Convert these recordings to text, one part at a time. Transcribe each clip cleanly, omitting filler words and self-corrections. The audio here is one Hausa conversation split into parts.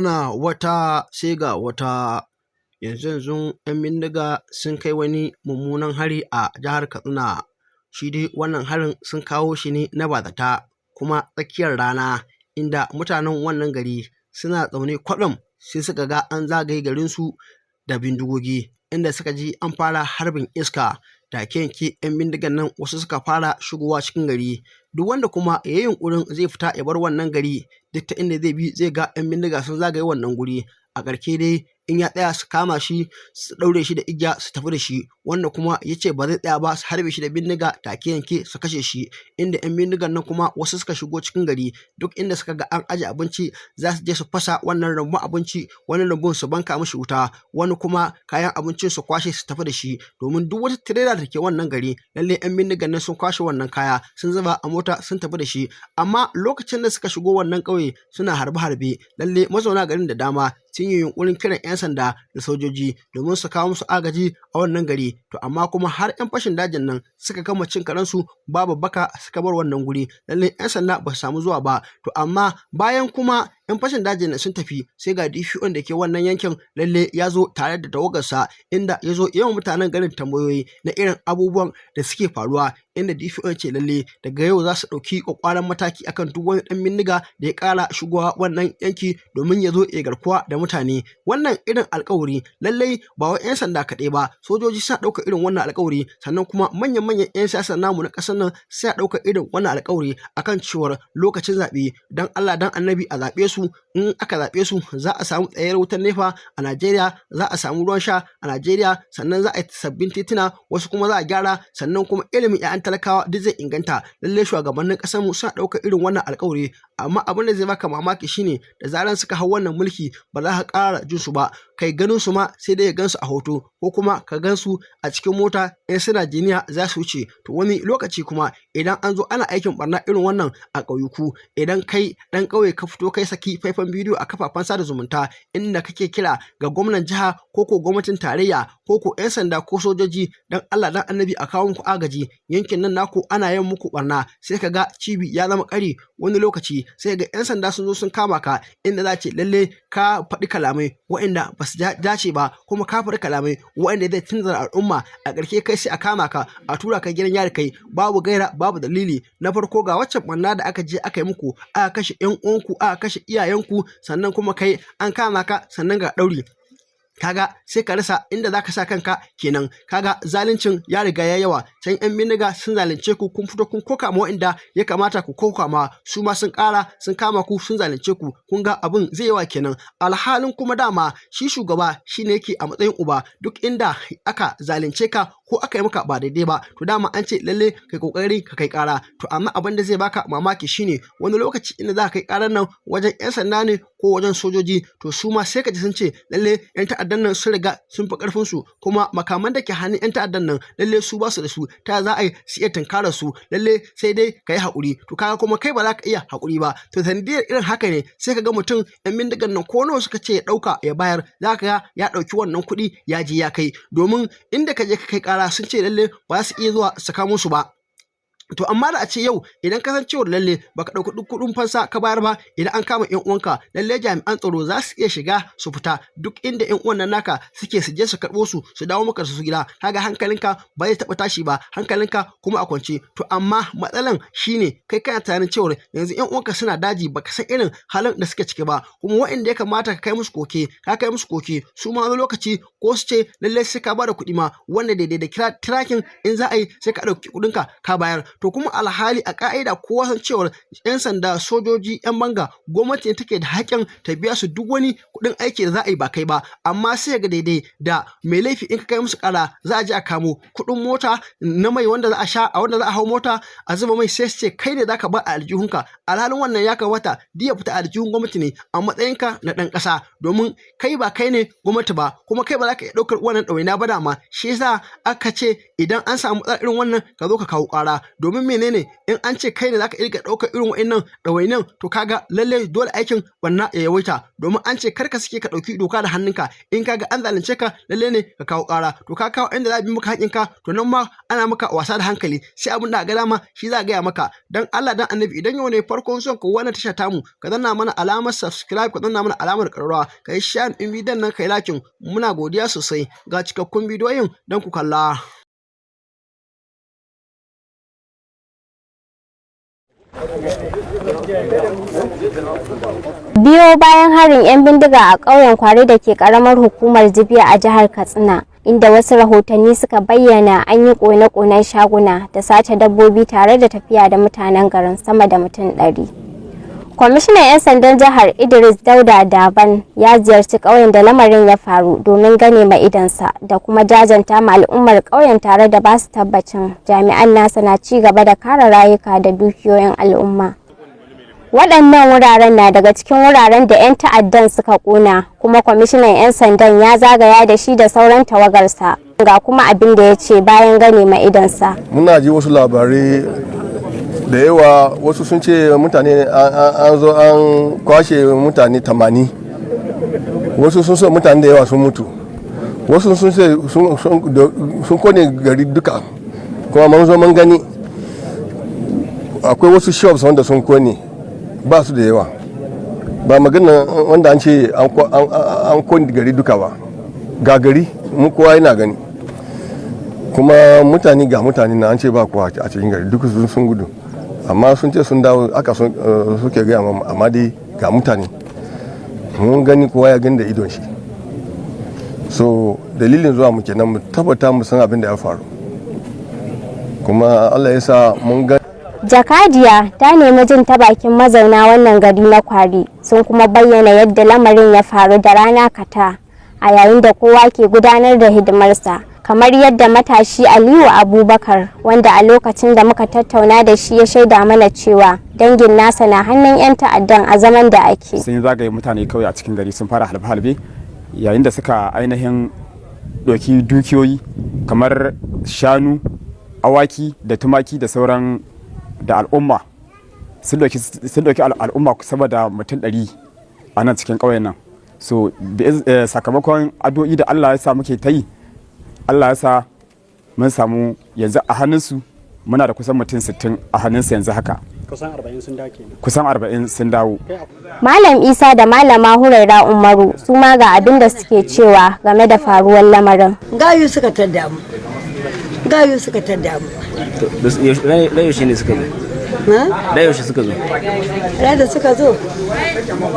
Ana wata sai ga wata. Yanzu-yanzun 'yan bindiga sun kai wani mummunan hari a jihar Katsina. Shi dai wannan harin sun kawo shi ne na bazata kuma tsakiyar rana, inda mutanen wannan gari suna zaune kwatsam sai suka ga an zagaye garinsu da bindigogi, inda suka ji an fara harbin iska. Take yanke 'yan bindigan nan wasu suka fara shigowa cikin gari. Duk wanda kuma ya yi yunƙurin zai fita ya bar wannan gari, duk ta inda zai bi zai ga 'yan bindiga sun zagaye wannan guri. A ƙarshe dai in ya tsaya, su kama shi, su ɗaure shi da igiya, su tafi da shi. Wanda kuma ya ce ba zai tsaya ba, su harbe shi da bindiga, take yanke su kashe shi. Inda 'yan bindigan nan kuma wasu suka shigo cikin gari, duk inda suka ga an aje abinci za su je su fasa wannan rumbun abinci, wani rumbun su banka mishi wuta, wani kuma kayan abincin su kwashe su tafi da shi. Domin duk wata tirela da ke wannan gari, lallai 'yan bindigan nan sun kwashe wannan kaya, sun zuba a mota, sun tafi da shi. Amma lokacin da suka shigo wannan ƙauye suna harbe-harbe, lallai mazauna garin da dama sun yi yunƙurin kiran 'yan sanda da sojoji domin su kawo musu agaji a wannan gari. To amma kuma har 'yan fashin dajin nan suka gama cin karensu babu babbaka suka bar wannan guri, lallai 'yan sanda ba su samu zuwa ba. To amma bayan kuma 'yan fashin dajin nan sun tafi, sai ga DPO da ke wannan yankin, lalle ya zo tare da tawagarsa, inda ya zo yawan mutanen garin tambayoyi na irin abubuwan da suke faruwa, inda DPO ya ce lalle daga yau za su ɗauki ƙwaƙƙwaran mataki akan duk wani ɗan bindiga da ya ƙara shigowa wannan yanki domin ya zo ya garkuwa da mutane. Wannan irin alƙawari lallai ba wai 'yan sanda kaɗai ba, sojoji suna ɗaukar irin wannan alƙawari, sannan kuma manyan-manyan 'yan siyasa namu na ƙasar nan suna ɗaukar irin wannan alƙawari akan cewar lokacin zaɓe, dan Allah dan Annabi a zaɓe su, in aka zaɓe su za a samu tsayayyar wutar NEPA a Najeriya, za a samu ruwan sha a Najeriya, sannan za a yi sabbin tituna, wasu kuma za a gyara, sannan kuma ilimin 'ya'yan talakawa duk zai inganta. Lallai shugabannin ƙasar mu suna ɗaukar irin wannan alƙawari, amma abin da zai baka mamaki shine da zaran suka hau wannan mulki, ba za ka ƙara jin su ba, kai ganin su ma sai dai ka gansu a hoto ko kuma ka gansu a cikin mota in suna jiniya za su wuce. To wani lokaci kuma idan an zo ana aikin barna irin wannan a ƙauyuku, idan kai ɗan ƙauye ka fito kai saki faifan bidiyo a kafafen sada zumunta inda kake kira ga gwamnan jiha ko ko gwamnatin tarayya ko ko 'yan sanda ko sojoji, dan Allah dan Annabi a kawo muku agaji, yankin nan naku ana yin muku barna, sai ka ga cibi ya zama ƙari. Wani lokaci sai ga 'yan sanda sun zo sun kama ka, inda za ce lalle ka faɗi kalamai waɗanda ba su dace ba, kuma ka faɗi kalamai waɗanda zai tunzura al'umma. A ƙarshe kai sai a kama ka, a tura ka gidan yari, kai babu gaira babu dalili. Na farko ga waccan ɓarna da aka je aka yi muku, aka kashe 'yan uwanku, aka kashe iyayenku, sannan kuma kai an kama ka, sannan ga ɗauri. Kaga sai ka rasa inda zaka sa kanka kenan. Kaga zaluncin ya riga ya yawa. Can yan bindiga sun zalunce ku, kun fito kun koka ma wa'inda ya kamata ku koka ma, su ma sun ƙara sun kama ku, sun zalunce ku. Kun ga abin zai yawa kenan. Alhalin kuma dama shi shugaba shine yake a matsayin uba. Duk inda aka zalunce ka ko aka yi maka ba daidai ba, to dama an ce lalle kai kokari ka kai ƙara. To amma abin da zai baka mamaki shine wani lokaci inda za ka kai ƙarar nan wajen 'yan sanda ne ko wajen sojoji, to su ma sai ka ji sun ce lalle 'yan ta'addan nan sun riga sun fi karfin su, kuma makaman da ke hannun 'yan ta'addan nan lalle su ba su da su, ta za a yi su iya tunkarar su? Lalle sai dai ka yi haƙuri. To kaga kuma kai ba za ka iya haƙuri ba. To sanadiyar irin haka ne sai ka ga mutum, 'yan bindigan nan ko nawa suka ce ya ɗauka ya bayar, za ka ga ya ɗauki wannan kuɗi ya je ya kai, domin inda ka je ka kai ƙara sun ce lalle ba za su iya zuwa su kamo su ba. To amma da a ce yau idan ka san cewar lalle baka ɗauki duk kuɗin fansa ka bayar ba, idan an kama ƴan uwanka, lalle jami'an tsaro za su iya shiga su fita duk inda ƴan uwan nan naka suke, su je su karɓo su, su dawo maka su gida. Kaga hankalinka ba zai taɓa tashi ba, hankalinka kuma a kwance. To amma matsalan shine kai kana tunanin cewar yanzu ƴan uwanka suna daji, baka san irin halin da suke ciki ba, kuma waɗanda ya kamata ka kai musu koke, ka kai musu koke, su ma wani lokaci ko su ce lalle sai ka bada kuɗi ma, wanda daidai da kira tracking in za a yi sai ka ɗauki kuɗinka ka bayar. To kuma alhali a ka'ida kowa san cewar 'yan sanda, sojoji, 'yan banga, gwamnati ne take da haƙƙin ta biya su duk wani kuɗin aiki da za a yi, ba kai ba. Amma sai ga daidai da mai laifi in ka kai musu ƙara, za a je a kamo kuɗin mota na mai wanda za a sha, a wanda za a hau mota a zuba mai, sai su ce kai ne zaka ba a aljihunka. Alhalin wannan ya kamata duk ya fita a aljihun gwamnati ne a matsayinka na ɗan ƙasa, domin kai ba kai ne gwamnati ba, kuma kai ba za ka iya ɗaukar wannan ɗawainiya ba dama. Shi yasa aka ce idan an samu matsala irin wannan, ka zo ka kawo ƙara domin Domin menene? In an ce kai ne zaka iya ɗaukar irin wa'innan ɗawainiyan, to kaga lallai dole aikin ɓanna ya yawaita, domin an ce kar ka sake ka ɗauki doka da hannunka. In kaga an zalunce ka, lallai ne ka kawo ƙara. To ka kawo inda za a bi maka haƙƙinka, to nan ma ana maka wasa da hankali, sai abin da aka ga dama shi za a gaya maka. Dan Allah dan Annabi, idan yau ne farkon son ka wannan tasha tamu, ka danna mana alamar subscribe, ka danna mana alamar ƙararrawa, ka yi share ɗin bidiyon nan, ka yi liking. Muna godiya sosai. Ga cikakkun bidiyoyin don ku kalla. Biyo bayan harin 'yan bindiga a ƙauyen Kwari da ke ƙaramar hukumar Jibiya a jihar Katsina, inda wasu rahotanni suka bayyana an yi ƙone-ƙonen shaguna da sace dabbobi tare da tafiya da mutanen garin sama da mutum 100. Kwamishinan 'yan sandan jihar Idris Dauda Daban ya ziyarci ƙauyen da lamarin ya faru domin gane ma idonsa da kuma jajanta ma al'ummar ƙauyen, tare da basu tabbacin jami'an nasa na ci gaba da kare rayuka da dukiyoyin al'umma. Waɗannan wuraren na daga cikin wuraren da 'yan ta'addan suka ƙona, kuma kwamishinan 'yan sandan ya zagaya da shi da sauran tawagarsa. Ga kuma abin da ya ce bayan gane ma idonsa. Muna ji wasu labarai da yawa. Wasu sun ce mutane an zo an kwashe mutane 80, wasu sun ce mutane da yawa sun mutu, wasu sun ce sun kone gari duka. Kuma mun zo mun gani, akwai wasu shops wanda sun kone, ba su da yawa. Ba magana wanda an ce an kone gari duka ba. Ga gari mu kowa yana gani, kuma mutane, ga mutane na an ce ba kowa a cikin gari, duk sun gudu, amma sun ce sun dawo, aka suke gaya, amma dai ga mutane mun gani, kowa ya gani da idon shi. So dalilin zuwa mu kenan, mu tabbata mu san abin da ya faru, kuma Allah ya sa mun ga. Jakadiya ta nemi jin ta bakin mazauna wannan gari na Kwari, sun kuma bayyana yadda lamarin ya faru da rana kata a yayin da kowa ke gudanar da hidimarsa, kamar yadda matashi Aliyu Abubakar, wanda a lokacin da muka tattauna da shi ya shaida mana cewa dangin nasa na hannun 'yan ta'addan a zaman da ake. Sun zagaye mutane kawai a cikin gari, sun fara halbe-halbe, yayin da suka ainihin ɗauki dukiyoyi kamar shanu, awaki da tumaki da sauran da al'umma. Sun ɗauki al'umma saboda mutum 100 a nan cikin ƙauyen nan. So sakamakon addu'o'i da Allah ya sa muke ta yi, Allah ya sa mun samu yanzu a hannunsu muna da kusan mutum 60 a hannunsu yanzu haka. Kusan 40 sun dawo kenan? Kusan 40 sun dawo. Malam Isa da Malama Huraira Umaru su ma ga abin da suke cewa game da faruwar lamarin. Gayu suka tadda mu, gayu suka tadda mu. Da yaushe ne suka zo? Da yaushe suka zo? Ra da suka zo,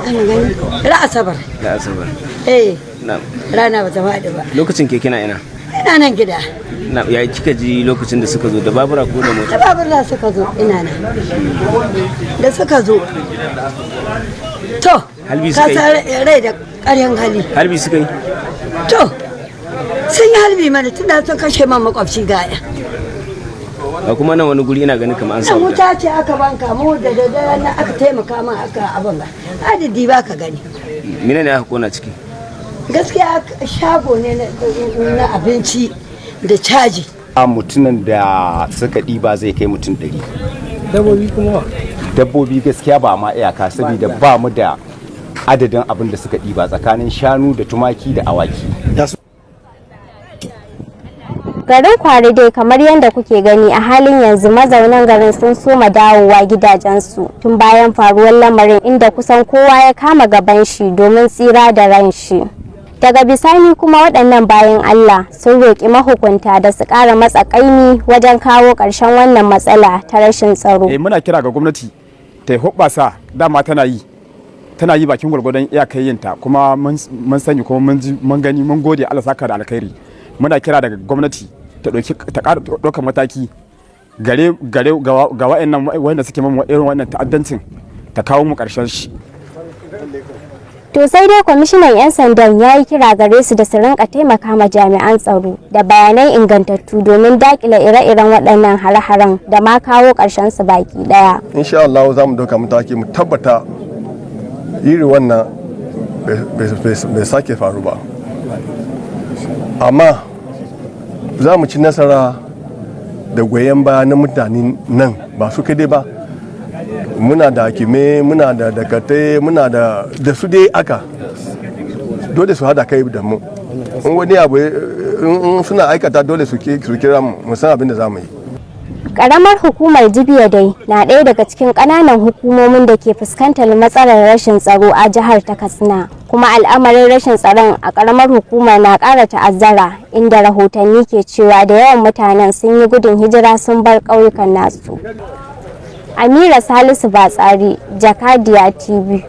ana gani ra Asabar. Da Asabar? Eh, rana ba ta faɗi ba. Lokacin ke kina ina? Ina nan gida. Na ya kika ji lokacin da suka zo, da babura ko da mota? Da babura suka zo, ina nan. Da suka zo, to Halbi suka yi? Ka san rai da ƙaryan hali. Halbi suka yi? To, sun yi halbi mana, tunda sun kashe man makwabci gaya. A kuma nan wani guri ina ganin kamar an Nan samu wuta ce aka banka mu da daddare na aka taimaka min aka abin ga adadi ba ka gani. Mene ne aka kona ciki? Gaskiya shago ne na abinci da caji. A mutumin da suka ɗiba zai kai mutum 100. Dabbobi kuma? Dabbobi gaskiya ba ma iyaka, saboda ba mu da adadin abin da suka ɗiba tsakanin shanu da tumaki da awaki. Garin Kwari dai, kamar yadda kuke gani, a halin yanzu mazaunan garin sun soma dawowa gidajensu tun bayan faruwar lamarin, inda kusan kowa ya kama gaban shi domin tsira da ran shi. Daga bisani kuma waɗannan bayan Allah sun roƙi mahukunta da su ƙara matsa ƙaimi wajen kawo ƙarshen wannan matsala ta rashin tsaro. Eh, muna kira ga gwamnati ta yi hoɓɓasa. Dama tana yi, tana yi bakin gwargwadon iyakar yinta, kuma mun sani, kuma mun ji, mun gani, mun gode, Allah saka da alkhairi. Muna kira daga gwamnati ta ɗauki, ta ƙara ɗaukar mataki gare gare ga wa'annan wanda suke mamu irin wannan ta'addancin, ta kawo mu ƙarshen shi. To sai dai kwamishinan 'yan sandan ya yi kira gare su da su rinka taimaka ma jami'an tsaro da bayanai ingantattu domin dakile ire-iren waɗannan hare-haren da ma kawo ƙarshen su baki ɗaya. Insha Allah za mu dauka mataki mu tabbata iri wannan bai sake faru ba, amma za mu ci nasara. da goyon baya na mutanen nan, ba su kadai ba. Muna da hakimai, muna da dakatai, muna da su dai aka dole su hada kai da mu. In wani abu in suna aikata, dole su kira mu, mu san abin da za mu yi. Ƙaramar hukumar Jibiya dai na ɗaya daga cikin ƙananan hukumomin da ke fuskantar matsalar rashin tsaro a jihar ta Katsina. Kuma al'amarin rashin tsaron a ƙaramar hukumar na ƙara ta'azzara, inda rahotanni ke cewa da yawan mutanen sun yi gudun hijira sun bar ƙauyukan nasu. Amira Salisu Batsari, Jakadiya TV.